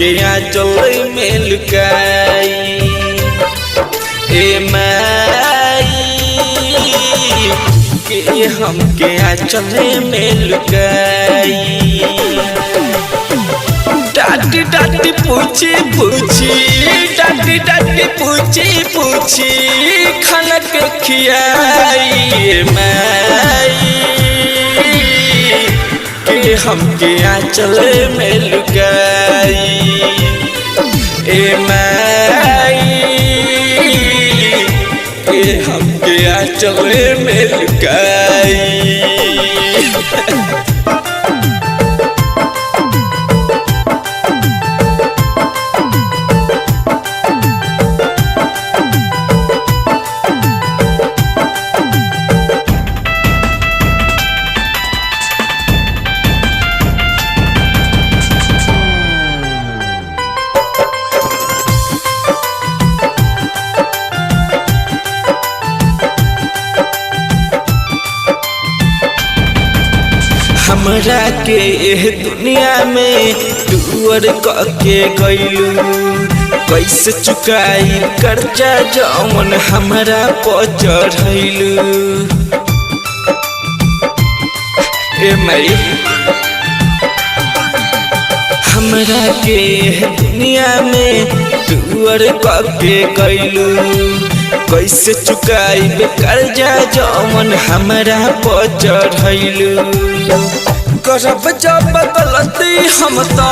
हमके आंचल में लुकाई। ए माई के हमके आंचल में लुकाई। डाटी डाटी पूछी पूछी, डाटी डाटी पूछी पूछी खाना के खियाई माई के हमके आंचल में लुकाई। ए माई के हमके आंचल में लुकाई। हमरा के एह दुनिया में टूअर के गईलू, कैसे चुकाई कर्जा जौन हमरा पर चढ़ैलू। ए माई हमरा के एह दुनिया में टूअर के गईलू, कैसे चुकाई कर्जा जौन हमरा पर चढ़ैलू। करब जब गलती हम त,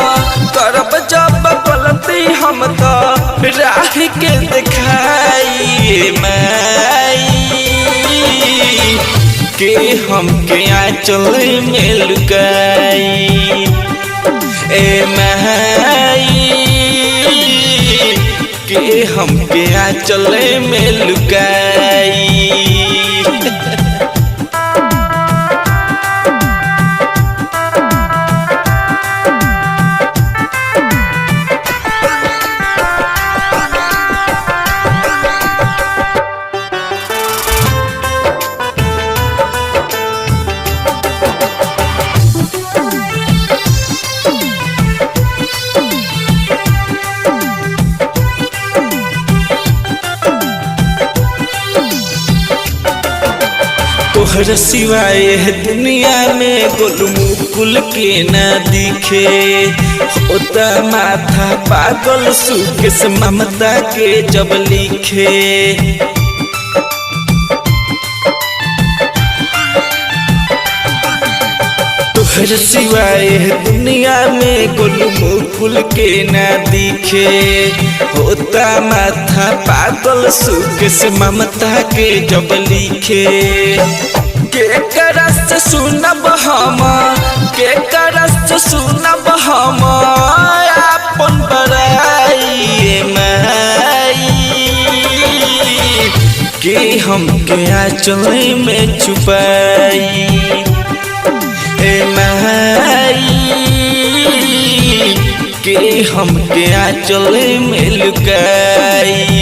करब जब गलती हम त राह के दिखाई माई के हमके आंचल में लुकाई। ए माई के हमके आंचल में लुकाई। तोहर सिवाय दुनिया में गोल मुकुल के ना दिखे, होता माथा पागल सुख से ममता के जब लिखे। तोहर सिवाय दुनिया में गोल मुकुल के ना दिखे, होता माथा पागल सुख से ममता के जब लिखे। के करस सुनब हम, के करस सुनब हम अपन बड़ाई माई के हमके आंचल में छुपाई। ए माई के हमके आंचल में लुकाई।